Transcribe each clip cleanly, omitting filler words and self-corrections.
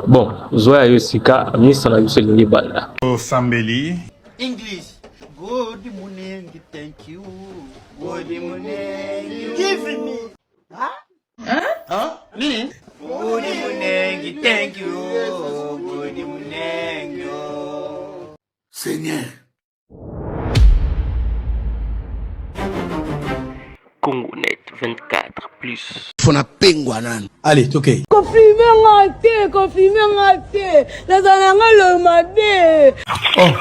Bon, zwa ya yo sika, misa na biso elingi ebanda. Osambeli. English. Good morning, thank you. Good morning. Give me. Huh? Huh? Huh? Nini? Good morning, thank you. Good morning. Seigneur. Congonet 24 plus. Fona pengwa nanu. Allez, tokei. Kofilme nga te, kofilme nga te. Nazala na nga elongi mabe. Oh.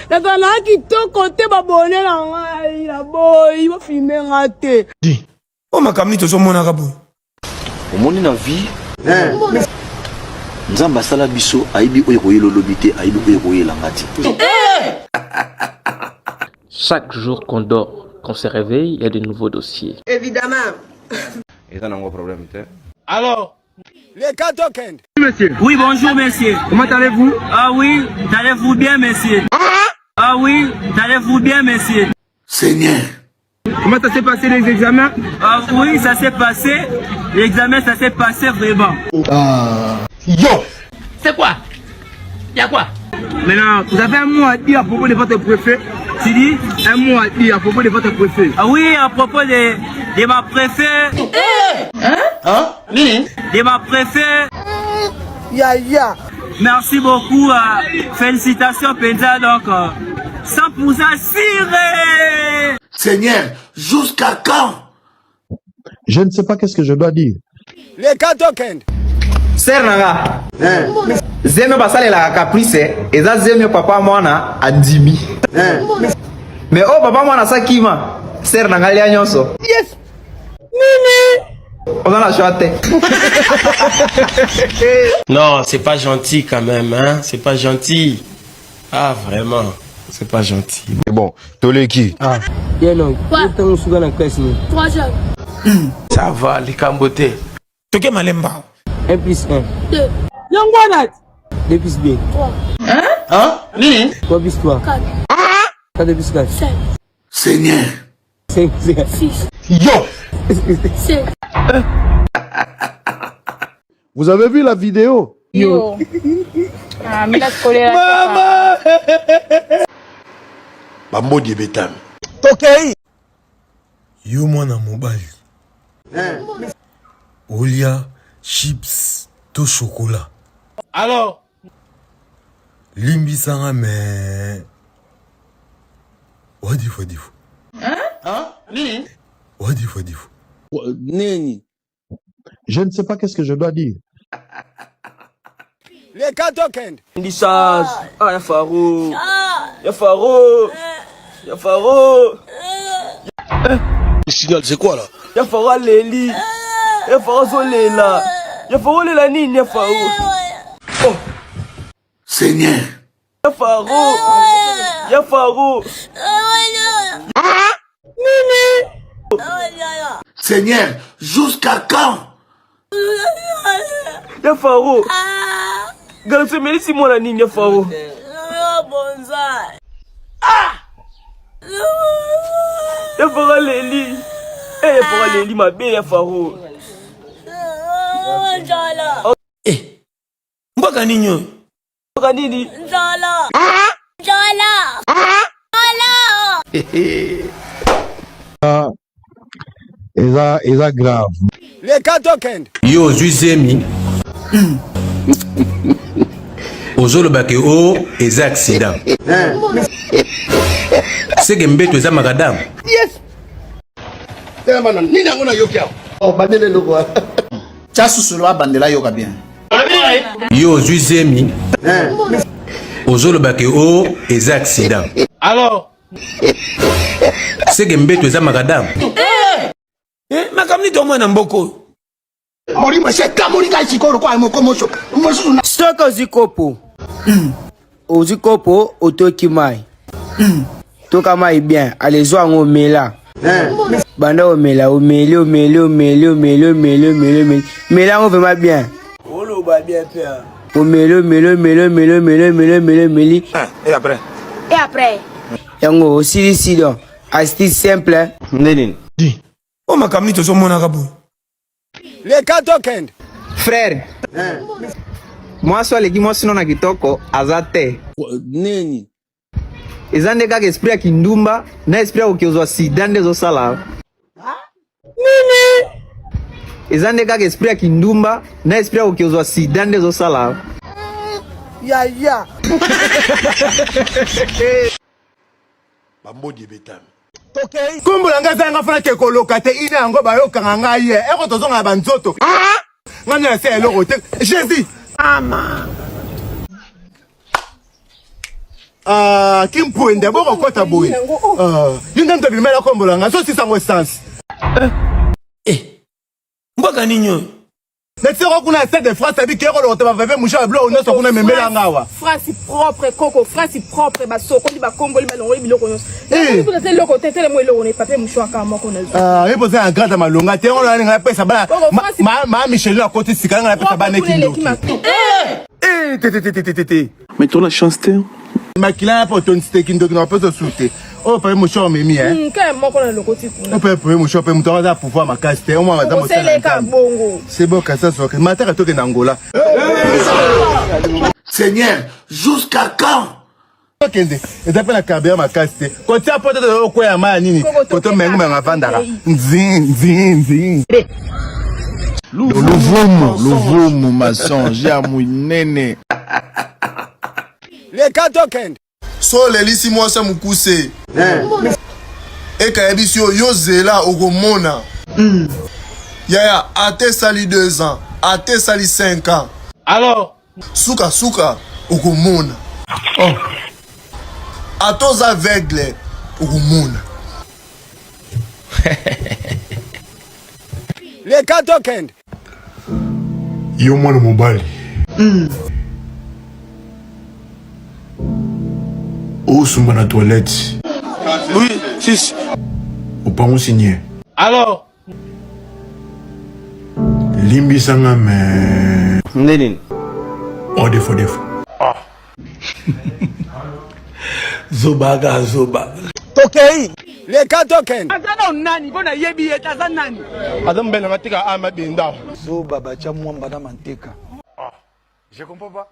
Nazala na nga kitoko te babone na ngai naboyi bofilme nga te. Di. O makambo nini tozomonaka boye? Omoni na vie Nzambe asala biso ayebi oyo ekoyela olobi te ayebi oyo ekoyela nga te. Chaque jour qu'on dort, qu'on se réveille, il y a de nouveaux dossiers. Évidemment. Eza nango problème te. Alors Les tokens. Monsieur. Oui, bonjour monsieur. Comment allez-vous Ah oui, allez-vous bien monsieur Ah oui, allez-vous bien monsieur Seigneur. Comment ça s'est passé les examens Ah oui, ça s'est passé. L'examen, ça s'est passé vraiment. Ah. Yo C'est quoi Y'a quoi Maintenant, vous avez un mot à dire à propos de votre préfet Tu dis Un mot à dire à propos de votre préfet. Ah oui, à propos de, de ma préfet. Hein Hein Nini De ma préfet. Ya ya. Merci beaucoup. Euh, félicitations Penza. Donc, euh, 100% sûr. Seigneur, jusqu'à quand Je ne sais pas qu'est-ce que je dois dire. Les tokens. Sœur na nga zemi basalelaka caprice eza zemi papa mwana andimi mais oyo papa mwana asakima sœur na nga lia nyonso Yes. Nini? oza na choix te Non, c'est pas gentil quand même, hein. C'est pas gentil. Ah, vraiment. C'est pas gentil. Bon, toleki. Ah. Yeah, non. Ntango suka na classe ni. 3 heures. Ça va, likambo te. Toke malemba. 1 plus 1. 2. Yango wana. 2 plus 2. 3. Hein Hein Nini 3 plus 3. 4. 4 plus 4. 5. Seigneur. 5 6. Yo 7. Vous avez vu la vidéo Yo. Ah, mais la scolaire. Mama Bambodi ebetami. Tokei. Yo mwana mobali olia chips to chocolat. Alors limbisanga mais wadifo difo. Hein Nini Wadifo difo. Nini Je ne sais pas qu'est-ce que je dois dire. Les tokens. Ndisas. Ah, ya Faro. Ya Faro. Ya Faro. Le signal, c'est quoi là Ya Faro aleli. Ya Faro azolela. Ya Faro olela nini ya Faro? Oh. Seigneur. Ya Faro. Ya Faro. Nini? Seigneur, jusqu'à quand Ya Faro. Galaxy emelisi mwana nini ya Faro? Ah! Ya Faro aleli. Eh, ya Faro aleli mabe ya Faro. Eh. Mboka nini oyo? Mboka nini? Nzala. Nzala. Nzala. Eza, eza grave. Les tokens. Yo ozwi zemi ozoloba ke o eza accident seke mbeto eza makadamu Yes. Telema na nini yango nayoki awa? Oh, bandela eloko wana. Tya susulu abandela yoka bien. Yo ozwi zemi ozoloba ke o eza accident Alors seke mbeto eza makadamu Eh, makambo nini tomona na mboka oyo? Molimo esi ekamoli ngai sikoyo lokola moko moso mosusu na Soki ozwi kopo, ozwi kopo otoki mai. Toka mai bien, ale zwa yango omela. Banda omela, omeli, omeli, omeli, omeli, omeli, omeli, omeli. Mela yango vraiment bien. Oloba bien père. Omeli, omeli, omeli, omeli, omeli, omeli, omeli, omeli. Et après Et après Yango osilisi donc. Astuce simple. Nde nini? Di. O makambo nini tozomonaka boye? Les tokens. Frère. Mwasi oyo aleki mwasi no na kitoko aza te. Nini? Eza nde kaka esprit ya kindumba na esprit ya koki ozwa sida nde ezosala. Nini? Eza nde kaka esprit ya kindumba na esprit ya koki ozwa sida nde ezosala. Yaya. Bambodi ebetami. Nkombo na ngai eza nga fana ke koloka te ina yango bayokanga ngai ye eko tozonga na banzoto ngai nde nase eloko te jésus ama ah, kimpwende bokokota boye ah, yo nde moto abimela nkombo na ngai sosisa yango essence eh, mboka nini oyo Neti soko kuna stade de France abi keko lokota ba veve musha biloko nyonso kuna memela nga awa. France propre koko France propre basokoli bakomboli balongoli biloko nyonso. Eh. Nakoki eloko te tele mo eloko na papier mouchoir kaka moko na zo. Ah, ye poza ya grade malonga te ngo na ngai pesa bana ma ma Micheline akoti sika ngai pesa bana kindoki. Eh eh te te te te te te. Mais toi la chance te. Makila ya poto nste kindoki na pesa sute. Oyo papier mouchoir omemi hein. Kaka moko na lokoti kuna. Oyo papier mouchoir pe mutu aza pouvoir makasi te. Omwa aza mosala. Oseleka bongo. C'est bon kasa soki mataka toke na Angola. Seigneur, jusqu'à quand? Tokende eza mpe na carburant makasi te kotia poto te okwea mai ya nini koto mengu mengu avandaka nzi nzi nzi Luvumu, luvumu mensonge ya munene. Leka tokende. So olelisi mwasi ya mokuse eka ayebisi yo yo zela okomona mm. Yaya ata esali 2 ans ata esali 5 ans alors suka suka okomona oh. Ata oza aveugle okomona. Leka tokende. Yo mwana mobali osumba na toilette. Oui, sisi. Opangusi nye. Alors limbisa nga me nde nini o defo defo. Ah. Zoba ka zoba. Tokei. Leka tokende. Aza na nani mpo nayebi ye te aza nani? Aza mobali na nga tika a mabenda. Zoba batya mwamba na manteka. Ah, je comprends pas.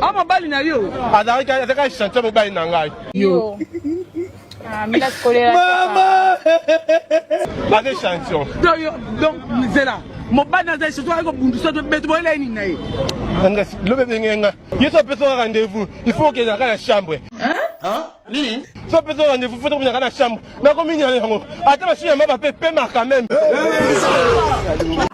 A mobali na yo. Azalaki azalaki chantier mobali na ngai. Yo. Ah, mila kolela. Mama. Baza chantier. Donc donc nzela. Mobali na zali surtout ayeko bundisa to beto boyela ye nini na ye. Nga lobe benge nga. Yesu apesa nga rendez-vous. Il faut okende kaka na chambre. Hein? Nini? So apesa rendez-vous, faut okende kaka na chambre. Nakomi nini yango? Ata machine ya maba pe pema quand même.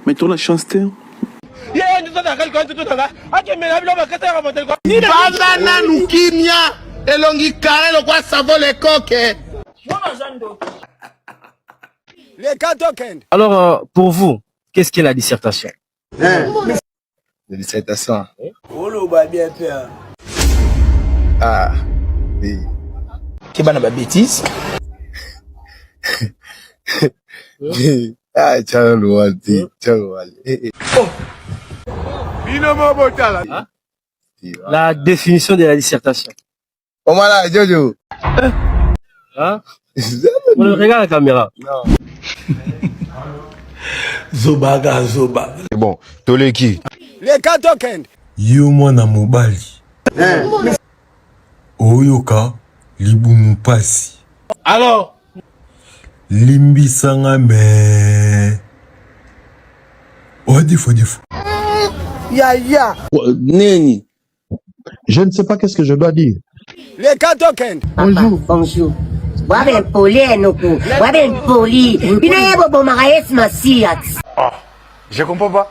Mais toi la chance te. Ye ye nzoto na ngai nzoto na ngai akemela biloko bakata ya moto Vanda nanu kimia elongi kare lokwa savon lekoke. Leka tokende. Alors, pour vous, qu'est-ce qu'est la dissertation? La dissertation. Oloba bien père. Ah, oui. Keba na ba bêtises. Ah, ciao Luanti, ciao Luanti. Oh. Bino mobotala. Hein? La définition de la dissertation. Omala, Jojo. Hein? On regarde la caméra. Non. Zoba ka zoba. Bon, toleki. Leka tokende. Yo mwana mobali oyoka libumu pasi. Alors limbisa nga me o defo defo. Yaya. Nini? Je ne sais pas qu'est-ce que je dois dire. Leka tokende. Bonjour. Bonjour. Wabe poli enoko. Wabe poli. Bino ye bobomaka Yesu Masiya. Ah, je comprends pas.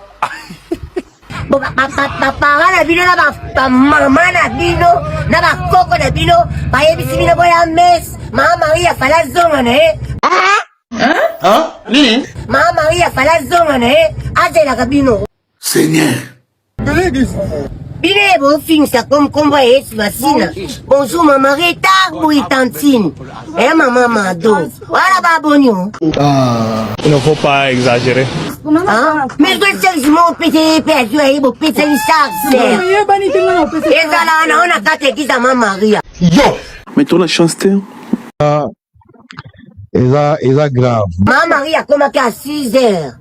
Bo ba ba ba parents na bino na ba ba mama na bino na ba koko na bino bayebisi bino boya messe. Mama Maria fala zonga na ye. Hein? Nini? Mama Maria fala zonga na ye azelaka bino. Seigneur. Bino ye bofingisa comme kombo ya Yesu Masina. Bonjour mama retard boye tantine. Eh mama Mado. Wana baboni o. Il ne faut pas exagérer. Hein? Mais toi charge mo opesa ye mpe azwa ye bopesani charge. Oyebani te nga na opesa. Ezala na ona kati eglise ya mama Maria. Yo. Mais toi la chance te. Eza eza grave. Mama Maria akomaki à 6 heures.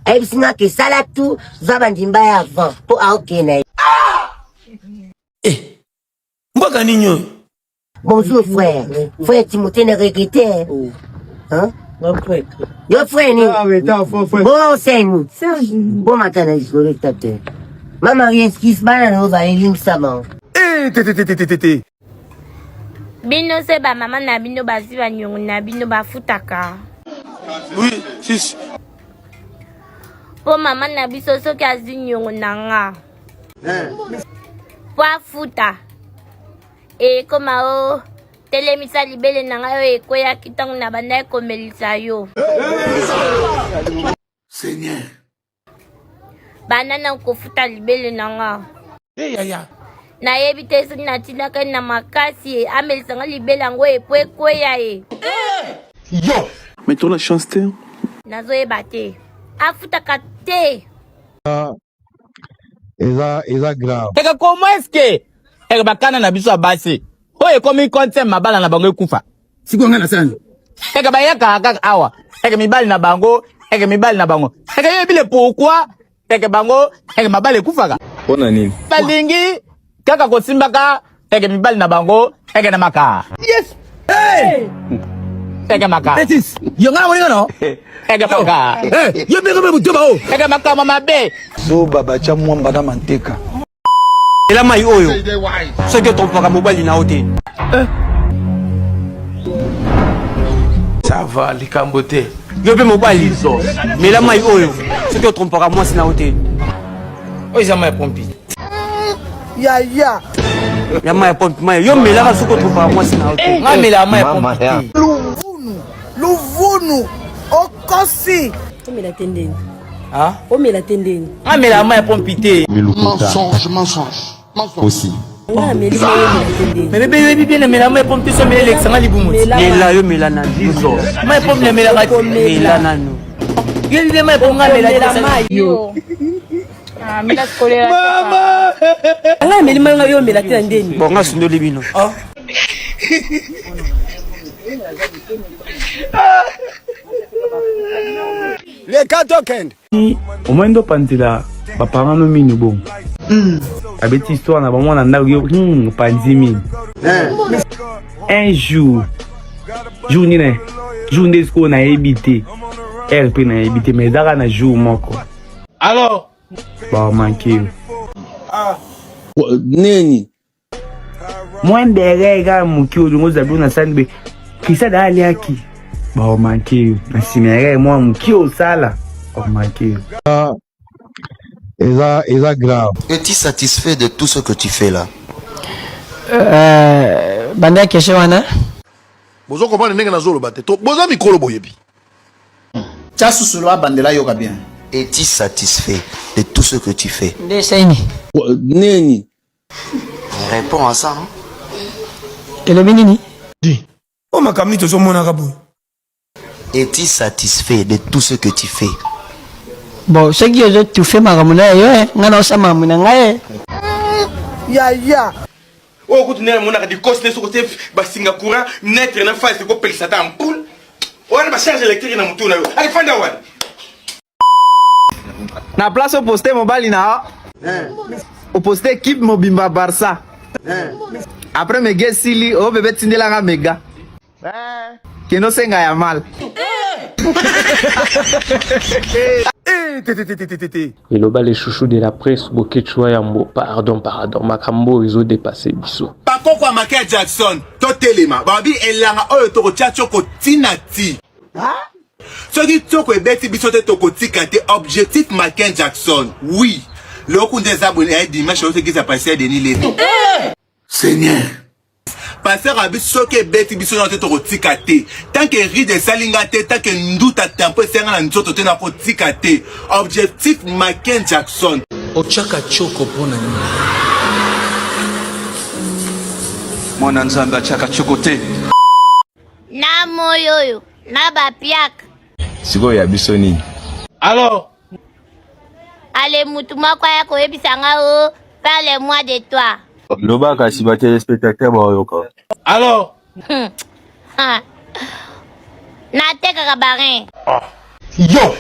Ayebisi nga ke sala tout zwa bandimba ya avant mpo aokende na ye. Eh, mboka nini oyo? Bonjour frère. Frère Timothée ne regrette. Oh. Hein? Yo frère nini? Bon seni. Bon matin na lisolo tate. Mama Marie excuse bana na yo bayelimbisa bango. Eh, te te te te te te. Bino se ba mama na bino bazwi ba nyongo na bino bafutaka. Oui, si. Po mama na biso soki azwi nyongo na nga. Po afuta. Ekoma o telemisa libele na ngai oyo ekweyaki ntango na bandaki komelisa yo. Seigneur. Banda na kofuta libele na nga. Hey, yaya. Nayebi te soki natindaka ye na makasi ye amelisa nga libele yango epo ekweya ye. Yo. Mais toi la chance te. Nazoyeba te. Afutaka te. Eza eza grave. Eka comment est-ce que eka bakana na biso ya basi oyo ekomi konte mabala na bango ekufa Sikoyo ngai nasala nini? Eka bayaka kaka awa eke mibali na bango eke mibali na bango eke yo yebi le pourquoi eke bango eke mabala ekufaka Mpo na nini? Balingi kaka kosimbaka eke mibali na bango eke na makaa. Yes. Hey! Eke makaa. Betis, yo ngai namoni no. Eke makaa. Hey, yo mpe mpe butoba o. Eke makambo mabe. Zoba batya mwamba na manteka. Ela mai oyo soki otrompaka mobali na yo te. Ça va, likambo te. Yo mpe mobali mela mai oyo soki otrompaka mwasi na yo te. Oyo eza mai ya pompi. Yaya. Ya mai ya pompi mai yo melaka soki otrompaka mwasi na yo te. Ngai melaka mai ya pompi te. Luvunu, luvunu, okosi. Omela te ndeni. Ah? Omela te ndeni. Ngai melaka mai ya pompi te. Mensonge, mensonge. Aussi. Ngai ameli mai omela te ndeni. Mais bebe yoyebi bien namela mai ya pompi te so amela elekisa ngai libumu. Mela yo mela nanu. Mai ya pompi namelaka te. Mela nanu. Yoyebi bien mai ya pompi ngai amela te. Yo. Ah, mela kolela. Mama! Ngai ameli mai ngai yo omela te na ndeni. Bon ngai asundoli bino. Leka tokende. Omoni nde opanzela baparent no minu bongo abeti histoire na bango na ndako yo opanzi minu un jour jour nini jour nde sikoyo nayebi te heure mpe nayebi te mais ezaka na jour moko Alors bamanke yo ah. Nini mwa ndere kaka moke olingo ozala bilo na sani be krista da aliaki baomanke yo na nsima ya kaka mwa moke osala baomanke yo. Eza eza grave. Es-tu satisfait de tout ce que tu fais là? Euh, banda question wana. Bozo comprendre ndenge nazoloba te. To boza mikolo boyebi. Tia susulu abandela yoka bien. Es-tu satisfait de tout ce que tu fais? Nde saini. Nini? Réponds à ça. Hein? Elobi nini? O makambo nini tozomonaka boye? Es-tu satisfait de tout ce que tu fais? Bon, soki ozo tufe makambo na yo, eh, nga na osala makambo na ngai. Eh. Yaya. Oyo kutu nde namonaka dikosi nde soki otie basinga courant netre na phase ekopelisa ata ampoule wana ba charge électrique na motu na yo alifanda wana. Na place oposte mobali na oposte équipe mobimba Barça. Après mega esili o bebe tindelanga mega. Kende osenga ya mal. Eloba le chouchou de la presse Boketshu wa yambo pardon pardon makambo oyo ezo depasser biso. Bakoko ya Michael Jackson totelema babi elanga oyo tokotia tioko tina ti soki tioko ebeti biso te tokotika te objectif Michael Jackson oui loku nde eza boye ya dimanche oyo eglise ya pasteur Denis Levi Seigneur. Pasteur abi soki ebeti biso na te tokotika te tant que ride esali nga te tant que nduta tempo esali nga na nzoto te nakotika te objectif Michael Jackson. Otiaka tshoko mpo na nini? Mwana Nzambe atiaka tshoko te. Na moyo oyo na bapiaka. Sikoyo ya biso nini? Alors Ale mutu moko aya koyebisa nga o parle moi de toi. Loba kasi ba telespectateurs baoyoka. Alors Natekaka barin. Yo.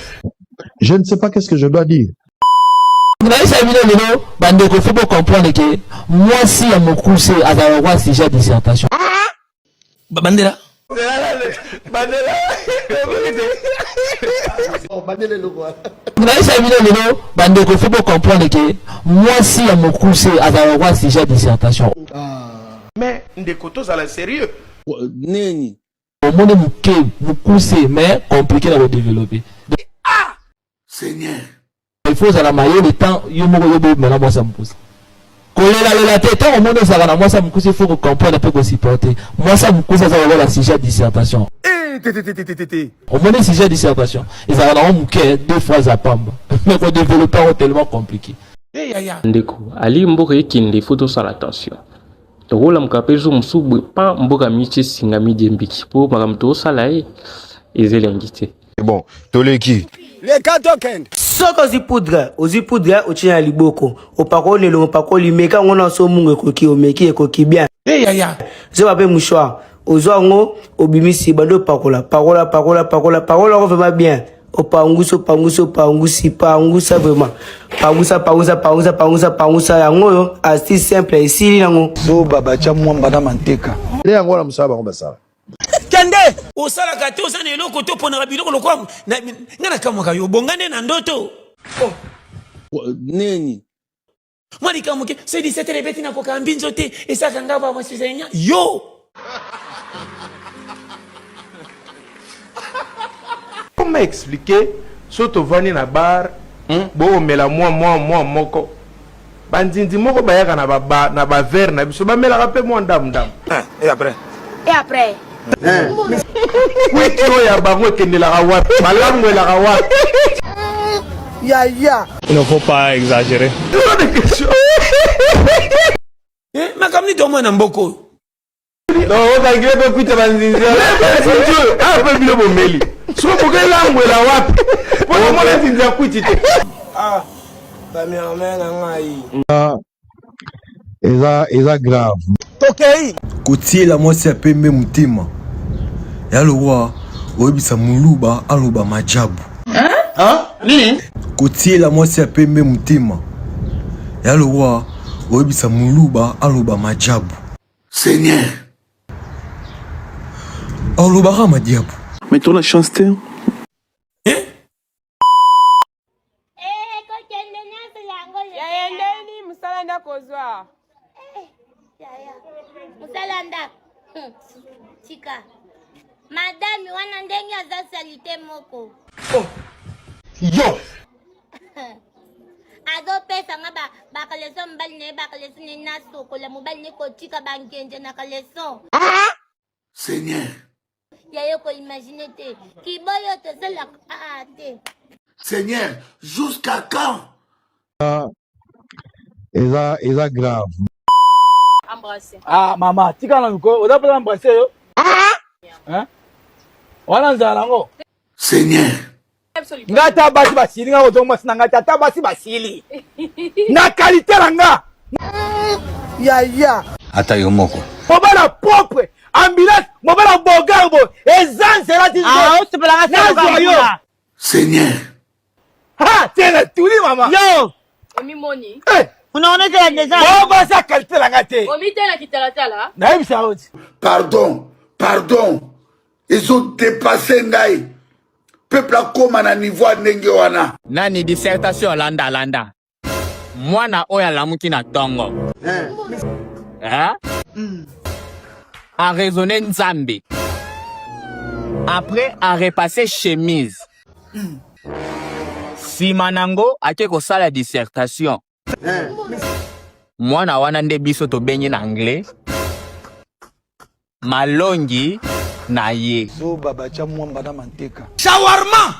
Je ne sais pas qu'est-ce que je dois dire. Nayebisa bino lelo bandeko faut bo comprendre que mwasi ya mokuse azalaka lokola sujet ya dissertation. Bandela. Nayebisa bino lelo bandeko faut bo comprendre que mwasi ya mokuse azalaka lokola sujet ya dissertation. Mais ndeko tozala sérieux. Nini? Omoni moke mokuse mais compliqué na ko developper. Ah! Seigneur. Il faut ozala mayele tant yo moko yo bobima na mwasi ya mokuse. Kolelalela te ntango omoni ozalaka na mwasi ya mokuse il faut ko comprendre mpe ko supporter. Mwasi ya mokuse aza lokola sujet ya dissertation. Eh, te te te te te te. Omoni sujet ya dissertation ezalaka nango moke deux phrases ya pamba mais ko developper yango tellement compliqué. Eh yaya. Ndeko ali mboka ekende faut tosala attention. Tokolamuka pe jour mosusu boye pan mboka mitie singa midiembiki po makambo tozosala ye eza elengi te. Bon, toleki. Leka tokende. Soki ozwi poudre, ozwi poudre otie na liboko, opakoli na elongi, opakoli, meka yango na so mungu ekoki, omeki ekoki bien. Hey, yaya. Zoba pe mouchoir, ozwa yango obimisi, bandi opakola, pakola, pakola, pakola, pakola yango vraiment bien. Opangusi, opangusi, opangusi, pangusa vraiment. Pangusa, pangusa, pangusa, pangusa, pangusa yango oyo astuce simple esili nango. Zoba batya mwamba na manteka. Nde yango wana mosala bango basala. Kende! Osalaka te oza na eloko te oponaka biloko lokola nga nakamwaka yo obonga nde na ndoto. Oh. Nini? Mwa likambo moke soki 17 heures ebeti nakoka mbinzo te esalaka nga ba mwasi yo. Comment expliquer soki tovandi na bar boomela mwa mwa mwa moko banzinzi moko bayaka na ba na ba verre na biso bamelaka mpe mwa ndamu ndamu. Et après? Et après? Kwiti oyo ya bango ekendelaka wapi? Balangwelaka wapi? Yaya. Il ne faut pas exagérer. Trop de questions. Eh, makambo nini tomona na mboka oyo? Non, okangi mpe kwiti banzinzi. Banzinzi oyo, awa mpe bino bomeli. Soki bokelangwela wapi? Mpo namona nzinzi ya kwiti te. Ah, cameraman na ngai. Ah, eza eza grave. Tokei. Kotiela mwasi ya pembe motema ya lokola oyebisa moluba aloba majabu. Hein? Nini? Kotiela mwasi ya pembe motema ya lokola oyebisa moluba aloba majabu. Seigneur. Alobaka madiabu. Mais toi la chance te. Yaya ndeni mosala ndako ozwa. Yaya mosala ndako tika madame wana ndenge aza salite moko. Oh. Yo. Azopesa nga ba ba caleçon mobali na ye ba caleçon na ye nasokola mobali na ye kotika bangenje na caleçon. Seigneur. Ya yo ko imaginer te. Kiboyo tosalaka ah te. Seigneur, jusqu'à quand? Ah, eza eza grave. Embrasser. Ah mama, tika na ko, oza pesa embrasser yo. Hein? Wana nzala nango. Seigneur. Nga ata basi basili nga kozonga mwasi na nga te ata basi basili na kalite na nga yaya ata yo moko mobala propre ambulance mobala bogar boye eza nzela ti nazwa yo Seigneur. Ha, te na tuli mama. Yo. Omimoni. Eh. Unaona tena deja. Bo basa kalite na nga te. Omitela kitalatala. Nayebisa yo ti. Pardon, pardon. Ezo depasser ngai. Peuple akoma na niveau ya ndenge wana. Nani dissertation landa landa. Mwana oyo alamuki na tongo. Hein? A raisonner Nzambe. Après a repasser chemise. Sima nango ake kosala dissertation. Mwana wana nde biso tobengi na anglais malongi na ye. Zoba batya mwamba na manteka. Shawarma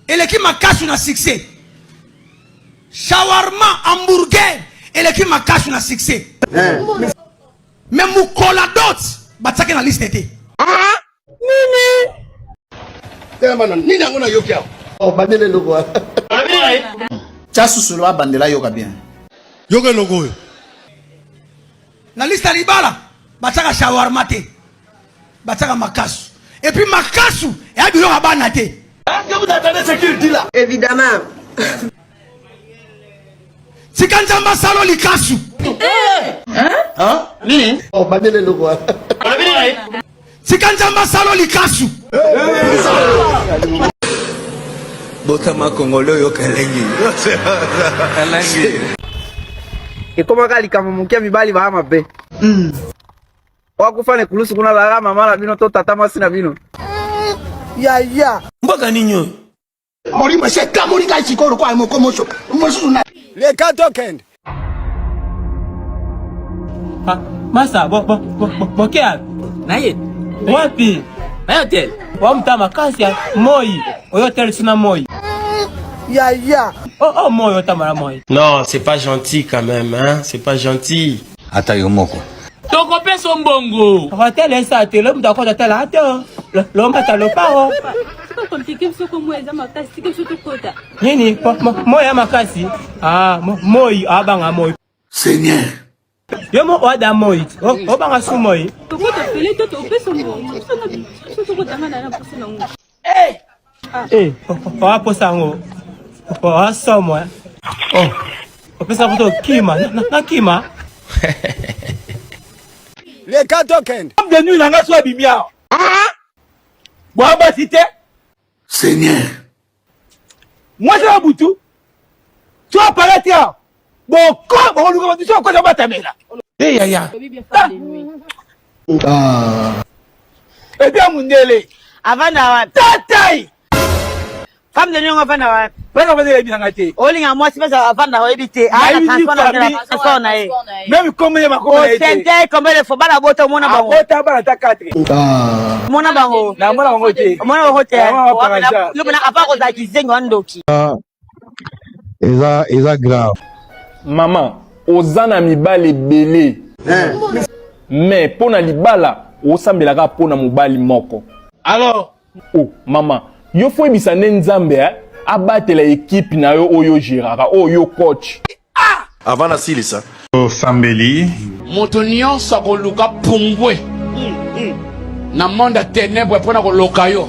eleki makasu na succès. Shawarma hamburger eleki makasu na succès. Mais mukola dot batiaki na liste te. Nini? Telema na nini yango nayoki awa? Obandela eloko wana. Tya susulu abandela yoka bien. Yoka eloko oyo. Na liste ya libala batiaka shawarma te. Batiaka makasu. Et puis makasu eya biloko ya bana te. Est-ce que vous entendez ce qu'il dit là? Évidemment. Tika nzambe asala likasu. Nini? Obandeli eloko wana. Tika nzambe asala likasu. Botama congolais oyoka elengi. Elengi. Ekomaka likambo moke mibali baa mabe. Oakufa na ekulusu kuna azalaka mama na bino to tata mwasi na bino. Yaya. Mboka nini oyo? Molimo esi etamoli ngai sikoyo lokola moko moso mosusu na Leka tokende. Ah, masa bo bo bo bo boke ya naye wapi naye hotel wa muta makasi ya moi oyo hotel suna moi Yaya. Oh oh moi otamala moi. Non, c'est pas gentil quand même, hein? C'est pas gentil. Ata yo moko. Tokopesa mbongo. Hotel esa te lo mutu akota tala ate lomata lopao. Nini moi ya makasi? Ah moi abanga moi. Seigneur. Yo mo oada moi. Obanga su moi. Eh, oaposa yango. Oasomwa. Oh. Opesa kuto kima, na kima. Leka tokende. Homme de nuit na nga so abimi awa. Boya basi te. Seigneur. Mwasi na butu. Tu appareil te awa. Boko bokoluka bato so akota batamela. Eh yaya. Ah. Epi ya mundele. Avanda wapi? Tatai. Femme de nuit avanda wapi? Pesa avanda yebi nanga te. Olinga mwasi pesa avanda oyebi te. Ah na transport na transport na ye. Même comme ye makoma na ye te. Osente combien de fois bana bota omona bango. Abota bana ta 4. Ah. Omona bango. Na mona bango te. Omona bango te. Yo pena apa kozala kizengi wa ndoki. Eza eza grave. Maman, oza na mibali ebele. Mais mpo na libala osambelaka mpo na mobali moko. Alors oh mama, yo fo yebisa nde Nzambe eh, abatela ekipe na yo oyo geraka, oyo yo coach. Avant nasilisa. Osambeli. Moto nyonso akoluka pungwe na monde ya tenebre mpo na koloka yo.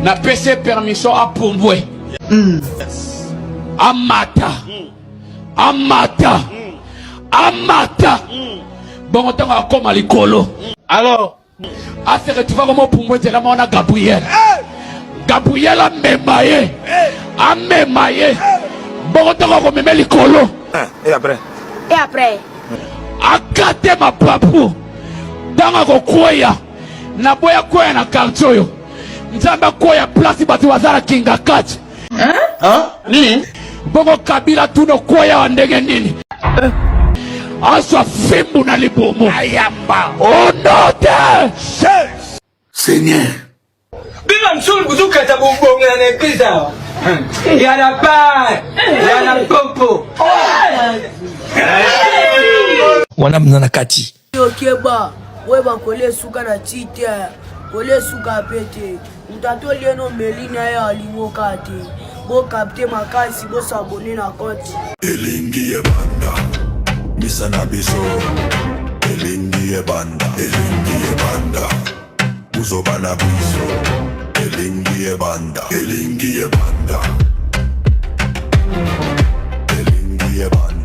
Napesi ye permission apumbwe, amata, amata, amata, bongo ntango akoma likolo, alors a se retrouva comme opumbwe nzela moko na Gabriel. Gabriel amema ye, amema ye, bongo ntango akomema likolo, Et après? Et après? Akate mapapu ntango akokweya naboya kweya na quartier oyo nzambe akweya place bato baza na kinga kati. Nini? Bongo kabila tuna okweya wa ndenge nini? Azwa fimbu na libumu ayamba onote. Seigneur. Bino msulu kuzukata bobonga na eglise awa. Ya la pa, ya la popo. Wana mna na kati. Okeba, oyeba kolia esuka na ti te, kolia esuka pe te. Moto ata olie no omeli na ye alingoka te. Bokapte makasi, bosabone na compte. Elingi ebanda misa na biso elingi ebanda elingi ebanda buzoba na biso elingi ebanda elingi ebanda elingi ebanda.